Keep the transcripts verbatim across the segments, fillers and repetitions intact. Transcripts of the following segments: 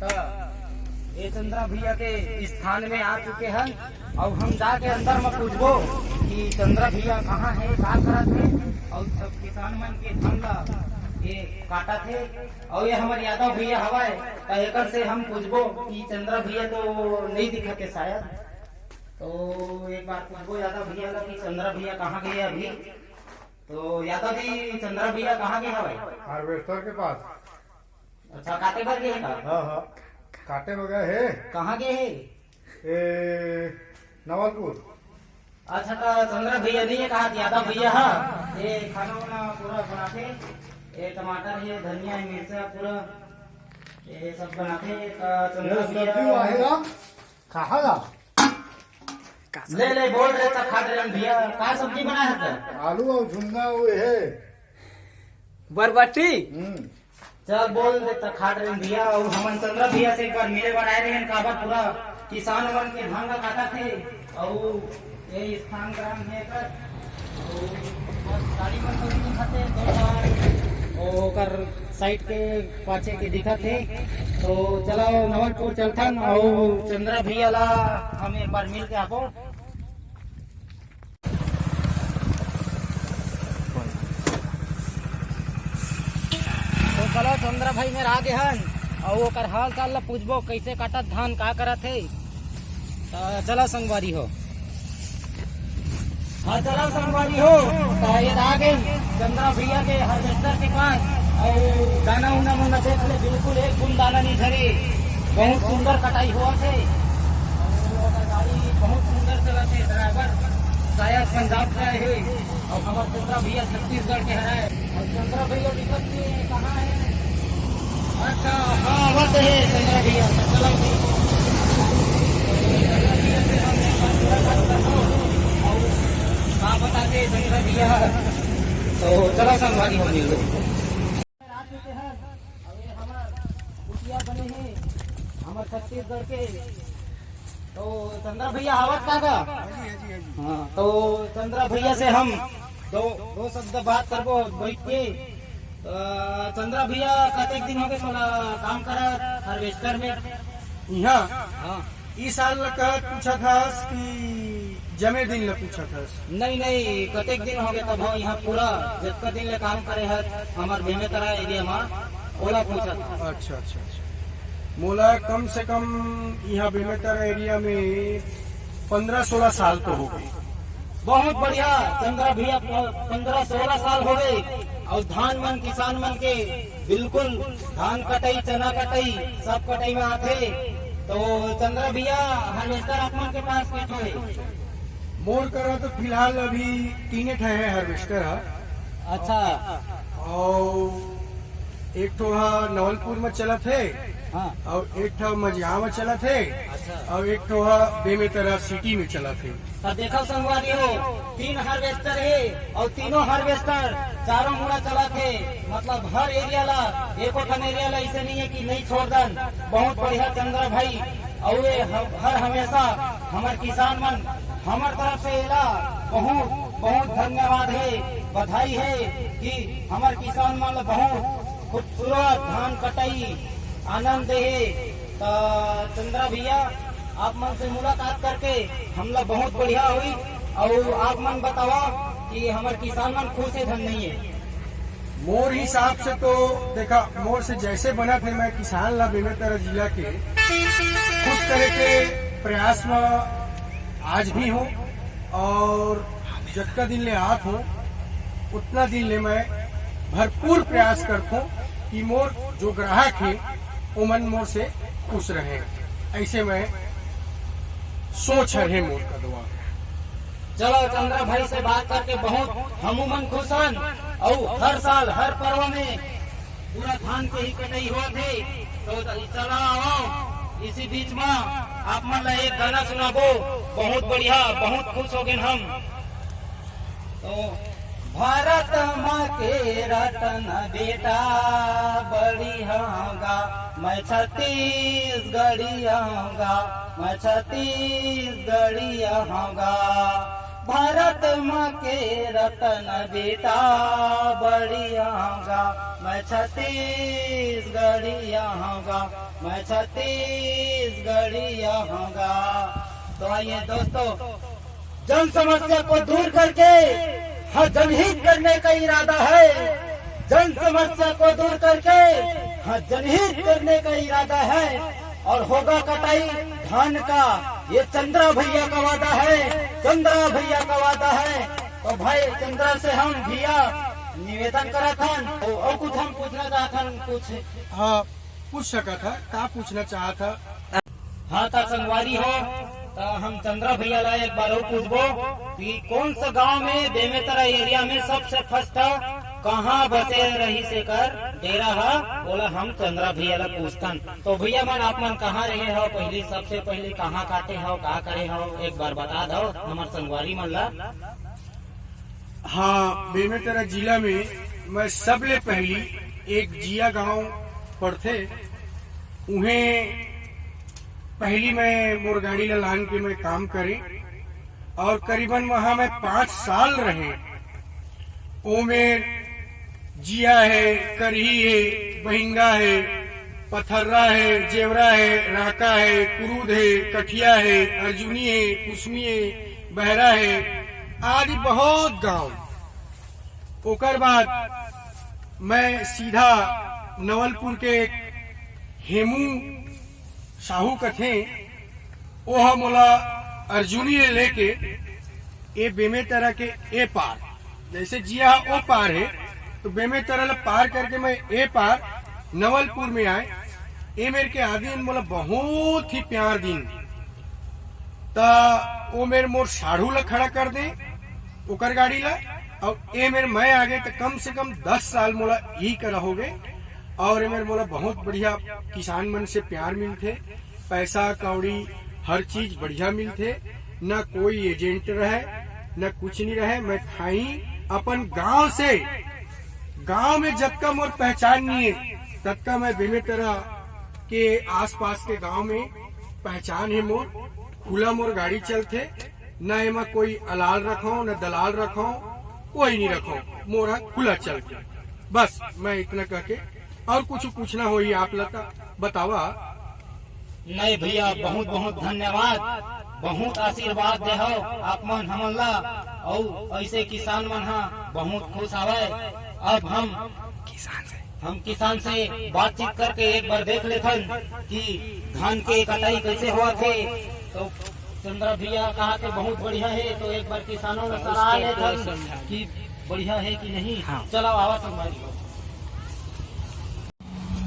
त ये चंद्रा भैया के स्थान में आ चुके हन, अउ हम जाके अंदर में पूछबो कि चंद्रा भैया कहाँ हे, का करत हे, अउ सब किसान मन के धान ला ये काटत हे। अउ ये हमर यादव भैया हवय, त एकर से हम पूछबो कि चंद्रा भैया तो नहीं दिखत हे शायद, तो एक बार पूछबो यादव भैया ला कि चंद्रा भैया कहाँ गए अभी। तो यादव जी, चंद्रा भैया कहाँ गए हवय? हार्वेस्टर के पास। अच्छा, काटे बर गए हे का? हाँ, हाँ, काटे बर गए हे। कहाँ गए हे? ए, नवलपुर। अच्छा, तो चंद्रा भैया नहीं है कहा, यादव भैया हा। ये खाना वाना पूरा बनाते, ये टमाटर, ये धनिया, ये मिर्चा पूरा, ये सब बनाते। तो चंद्रा ये भैया सब्जी वाहिला कहाँ ला? ले, ले, बोल रहे त खात रहे भैया, का सब्जी बनाए हे त? आलू अउ झुंगा वो हे। बरबट्टी। हम्म। चल बोल दे त खात रहे भैया, अउ हमन चंद्रा भैया से एक बार मिले बर आए रहे, काबर पूरा किसान मन के धान ला काटत हे, अउ ये स्थान ग्राम हे एकर, अउ बस गाड़ी मन तो नहीं दिखत हे, दो चार, ओ, ओकर साइड के पाछे के दिखत हे। तो चलो नवलपुर चलथन, अउ चंद्रा भैया ला हम एक बार मिल के आबो। तो चलो चंद्रा भाई मेर आ गे हन, अउ ओकर हाल चाल ला पूछबो, कैसे काटत धान, का करत हे। त चला संगवारी हो। हाँ, चला संगवारी हो। त ये आ गे चंद्रा भैया के हार्वेस्टर के पास। अउ दाना उना मन देख ले, बिल्कुल एक बूंद दाना नहीं झरे। बहुत सुंदर कटाई हुआ थे। अउ ओकर गाड़ी बहुत सुंदर चला थे। ड्राइवर शायद पंजाब से आए हे। अउ हमर चंद्रा भैया छत्तीसगढ़ के हरे। अउ चंद्रा भैया दिखत नहीं हे, कहाँ हे? अच्छा, हाँ, आवत हे चंद्रा भैया, तो चलो। चंद्रा भैया से हम एक बार मुलाकात करबो। अउ का बताते चंद्रा भैया? तो चलो संगवारी हो मिल लो। आ चुके हैं। अउ ये हमर कुटिया बने हे, हमर छत्तीसगढ़ के। तो चंद्रा भैया आवत का का? हाँ, तो चंद्रा भैया से हम दो, दो शब्द बात करबो बैठ के। तो चंद्रा भैया, कतेक दिन हो गए तोला काम करत हार्वेस्टर में? इहाँ? हाँ। ई साल ल कहत पूछत हस कि जमे दिन ल पूछत हस? नहीं, नहीं, कतेक दिन हो गए तब हो यहाँ पूरा जतका दिन ले काम करे हस हमर बेमेतरा एरिया मा, ओला पूछत हस। अच्छा, अच्छा, अच्छा। मोला कम से कम यहाँ बेमेतरा एरिया में पंद्रह सोलह साल तो हो गए। बहुत बढ़िया चंद्रा भैया, प-, पंद्रह सोलह साल हो गए अउ धान मन किसान मन के बिल्कुल धान कटई, चना कटई, सब कटई में आथे। तो चंद्रा भैया, हार्वेस्टर आप मन के पास के ठो हे? मोर करा तो फिलहाल अभी तीने ठो हे हार्वेस्टर ह। अच्छा। अउ एक ठो ह नवलपुर में चलत हे, हाँ। अउ एक ठो मझिया में चलत हे, अच्छा। अउ एक ठो ह बेमेतरा सिटी में चलत हे। त देखव संगवारी हो, तीन हार्वेस्टर हे अउ तीनों हार्वेस्टर चारों मुड़ा चलत हे। मतलब हर एरिया ला, एको ठन एरिया ला ऐसे नहीं है कि नहीं छोड़ दन। बहुत बढ़िया चंद्रा भाई, अउ ये ह-, हर हमेशा हमर किसान मन हमर तरफ से एला बहुत, बहुत धन्यवाद हे, बधाई हे कि हमर किसान मन ला बहुत खूबसूरत धान कटाई आनंद दे हे। त चंद्रा भैया, आप मन से मुलाकात करके हमला बहुत बढ़िया होई। अउ आप मन बतावा कि हमर किसान मन खुश हे धन नहीं हे? मोर हिसाब से तो देखा, मोर से जैसे बनत हे, मैं किसान ला बेमेतरा जिला के खुश करे के प्रयास में आज भी हूँ। अउ जतका दिन ले आत हूँ, उतना दिन ले मैं भरपूर प्रयास करत हूँ कि मोर जो ग्राहक हे, ओमन मोर से खुश रहे। ऐसे मैं सोच हर हे मोर कदवा। चलो, चंद्रा भाई से बात करके बहुत हमू मन खुश हन। अउ हर साल, हर पर्व में पूरा धान के ही कटाई होत हे। तो चला आओ, इसी बीच में आप मन ला एक गाना सुनाबो। बहुत बढ़िया, बहुत खुश हो गए हम। तो भारत माँ के रतन बेटा बड़ी हंगा, मैं छत्तीसगढ़ी हंगा, मैं छत्तीसगढ़ी हंगा। भारत माँ के रतन बेटा बड़ी हंगा, मैं छत्तीसगढ़ी हंगा। मैं छत्तीसगढ़िया हूँगा। तो आइए दोस्तों, जन समस्या को दूर करके, हाँ, जनहित करने का इरादा है। जन समस्या को दूर करके, हाँ, जनहित करने का इरादा है। और होगा कटाई धान का, ये चंद्रा भैया का वादा है, चंद्रा भैया का वादा है। तो भाई चंद्रा से हम भैया निवेदन करत हन, तो और कुछ हम पूछना चाहत हन, कुछ। हाँ, पूछ सकत ह, का पूछना चाहत ह? हाँ, त संगवारी हो, त हम चंद्रा भैया ला एक बार और पूछबो कि कौन सा गांव में बेमेतरा एरिया में सबसे फर्स्ट कहाँ बसे रहिस एकर डेरा ह, ओला हम चंद्रा भैया ला पूछथन। तो भैया मन, आप मन कहाँ रहे हो पहली, सबसे पहली कहाँ काटे हो, का करे हो, एक बार बता दो हमर संगवारी मन ला। हाँ, बेमेतरा जिला में मैं सबले पहली एक जिया गांव पड़थे, उहें पहली मैं मोर गाड़ी ला लान के मैं काम करे और करीबन वहां मैं पाँच साल रहे। ओमेर जिया है, करही है, बहिंगा है, पथर्रा है, जेवरा है, राका है, कुरूद है, कठिया है, अर्जुनी है, कुसमी है, बहरा है, आदि बहुत गांव। ओकर बाद मैं सीधा नवलपुर के हेमू साहू कथे, ओह मोला अर्जुनी ले लेके ए बेमेतरा के ए पार, जैसे जिया ओ पार है, तो बेमेतरा ला पार करके मैं ए पार नवलपुर में आए। ए मेर के आदमी मोला बहुत ही प्यार दिन, त ओ मेर मोर साढ़ू ला खड़ा कर दे, ओकर गाड़ी ला, और ए मेर मैं आगे, त कम से कम दस साल मोला यही करा हो गए। और ए मेर मोला बहुत बढ़िया किसान मन से प्यार मिलथे, पैसा कौड़ी हर चीज बढ़िया मिलथे, ना कोई एजेंट रहे, ना कुछ नहीं रहे। मैं खाई अपन गांव से, गांव में जतका मोर पहचान नहीं है, ततका मैं बेमेतरा के आसपास के गांव में पहचान है मोर। खुला मोर गाड़ी चलथे, न एमा कोई अलाल रखो, न दलाल रखो, कोई नहीं रखो, मोर ह खुला चलथे। बस मैं इतना कह के, और कुछ पूछना होही आप ला त बतावा। नहीं भैया, बहुत बहुत धन्यवाद, बहुत आशीर्वाद दे हो आप मन हमन ला, अउ ऐसे किसान मन हा बहुत खुश हवय। अब हम किसान से हम किसान से बातचीत करके एक बार देख लेथन कि धान के कटाई कैसे होवत हे। तो चंद्रा भैया कहा के बहुत बढ़िया है, तो एक बार किसानों में सलाह लेथन कि बढ़िया है कि नहीं। हाँ। चलो आवा संगवारी हो।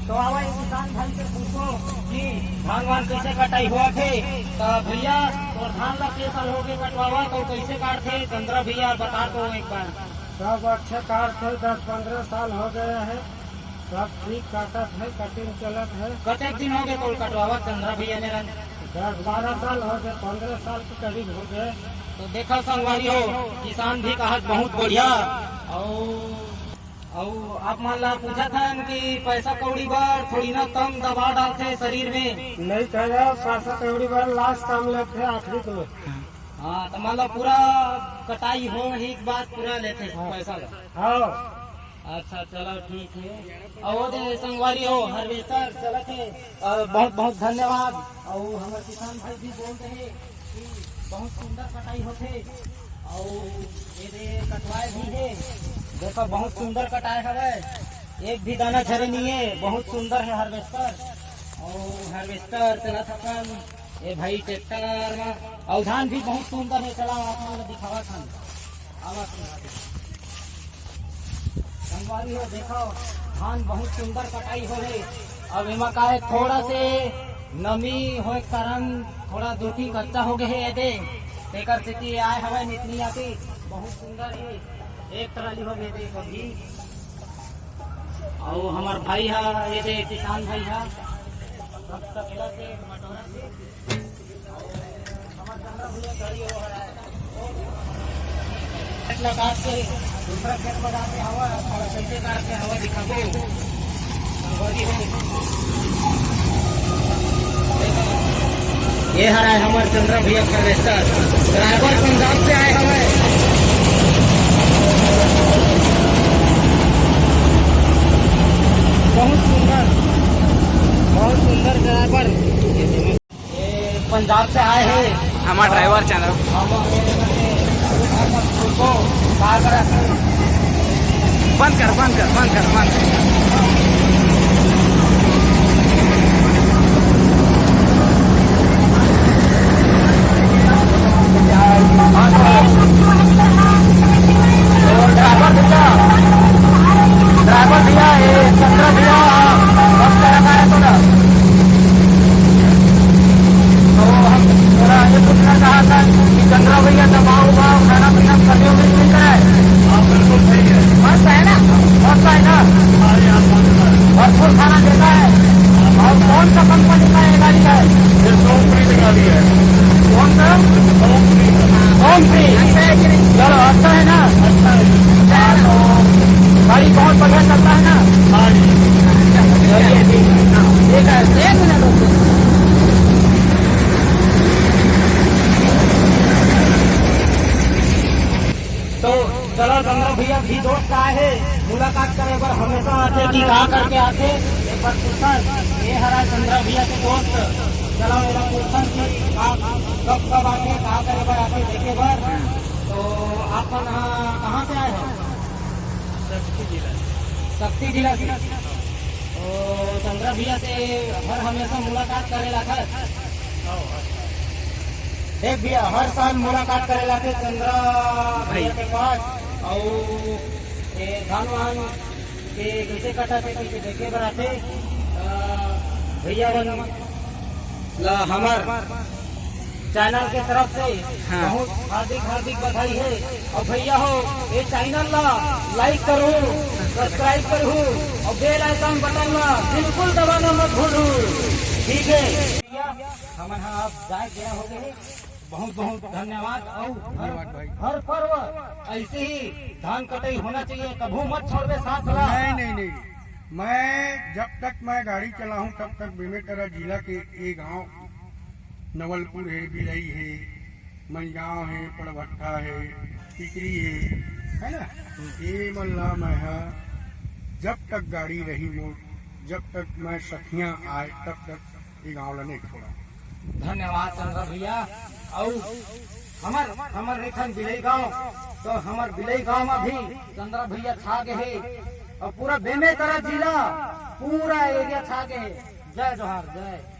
तो आवा ये किसान भाई से पूछो कि धान वान कैसे कटाई होवत हे। तो भैया, और धान ला के साल हो गए कटवावा, तो कैसे काटथे चंद्रा भैया, बता दो एक बार। सब अच्छे काटथे, दस पंद्रह साल हो गए हैं, सब ठीक काटत है, कटिंग चलत है। कतेक दिन हो गए तोल कटवावा चंद्रा भैया ने रंग? दस बारह साल हो गए, पंद्रह साल के करीब हो गए। तो देखा संगवारी हो, किसान भी कहा बहुत बढ़िया। और, और आप मन ला पूछत हन कि पैसा कौड़ी बर थोड़ी ना कम दबा डालथे शरीर में। नहीं कहे, पैसा कौड़ी बर लास्ट काम लेथे आखिरी में। हाँ, तो मतलब पूरा कटाई हो ही के बाद पूरा लेथे हाँ। पैसा ला। हाँ। अच्छा, चलो ठीक है। और वो दे संगवारी हो, हार्वेस्टर चलत है। और बहुत बहुत धन्यवाद। और हमारे किसान भाई भी बोल रहे कि बहुत सुंदर कटाई होथे। और ये दे कटवाए भी है, देखो बहुत सुंदर कटाए हवे, एक भी दाना झरे नहीं है, बहुत सुंदर है हार्वेस्टर। और हार्वेस्टर चलत अपन ए भाई ट्रैक्टर म अउ धान भी बहुत सुंदर हे। चला आप मन ल दिखावत हन। आवा संगवारी। संगवारी हो देखो, धान बहुत सुंदर कटाई हो हे। अब एमा का हे, थोड़ा से नमी होए के कारण थोड़ा दो तीन कच्चा हो गए हे एदे, तेकर सेती आए हवय निकली आती। बहुत सुंदर हे, एक ट्राली हो गए थे कभी। अउ हमर भाई हा, ये दे किसान भाई हा, सब तबेला से, मटोरा से। लगा के दूसरा खेत में जाके हवा, और कैसे काट के हवा दिखाबो। ये हरा है हमर चंद्रा भैया हार्वेस्टर, ड्राइवर पंजाब से आए हवे। बहुत सुंदर। बहुत सुंदर ड्राइवर। ये पंजाब से आए हैं। हमारा ड्राइवर चैनल। हम बंद कर, बंद कर, बंद कर, बंद कर। ड्राइवर भैया, ड्राइवर भैया, ये चंद्रा भैया, बस चला है तो ना। तो हम थोड़ा ये पूछना चाहता कि चंद्रा भैया दबाव उबाव, खाना पीना, कभी उभी नहीं कराए? हाँ, बिल्कुल सही है। मस्त है ना? मस्त है ना? हाँ, ये आप बात कर रहे हैं। भरपूर खाना देता है। और कौन सा कंपनी का ये गाड़ी है? ये सोमप्रीत गाड़ी है। कौन सा? सोमप्रीत। सोमप्रीत। चलो, अच्छा है ना? अच्छा है। हाँ, तो गाड़ी बहुत बढ़िया चलता है ना? हाँ जी। चलिए, ठीक है। ठीक है, एक मिनट रुको। तो चलो, चंद्रा भैया भी दोस्त आए हे, मुलाकात करे बर हमेशा आथे कि का करके आथे, एक बार पूछन, ये हरा चंद्रा भैया के दोस्त, चलो, एला पूछन कि का, कब कब आथे, का करे बर आथे, देखे बर। तो आप मन ह कहाँ से आए हो? शक्ति जिला से। शक्ति जिला से। तो चंद्रा भैया से हर हमेशा मुलाकात करे ला था। देख भैया, हर साल मुलाकात करे ला थे चंद्रा भैया के पास। अउ ये धान वान के कैसे कटा थे, कैसे देखे बर आथे। अ, भैया मन ला हमर चैनल के तरफ से हाँ। बहुत हार्दिक, हार्दिक बधाई है। और भैया हो, ये चैनल ला लाइक करो, सब्सक्राइब करो और बेल आइकन बटन ला बिल्कुल दबाना मत भूलो, ठीक है? भैया, हमन ह अब जाए के हो गए। बहुत बहुत धन्यवाद। और हर, धन्यवाद भाई। हर पर्व ऐसे ही धान कटाई होना चाहिए, कभू मत छोड़बे साथ ला। नहीं, नहीं, नहीं, मैं जब तक मैं गाड़ी चलाहूँ तब तक बेमेतरा जिला के ये गांव नवलपुर है, बिलई है, मंजगांव है, पड़भट्ठा है, टिकरी है, है ना? ये मन ला मैं ह जब तक गाड़ी रही मोर, जब तक मैं सखियां आए तब तक ये गांव ला नहीं छोड़ा। धन्यवाद चंद्रा भैया। अउ हमर, हमर रेखन बिलई गांव, तो हमर बिलई गांव में भी चंद्रा भैया छा गए हे, और पूरा बेमेतरा जिला, पूरा एरिया छा गए हे। जय जोहार, जय।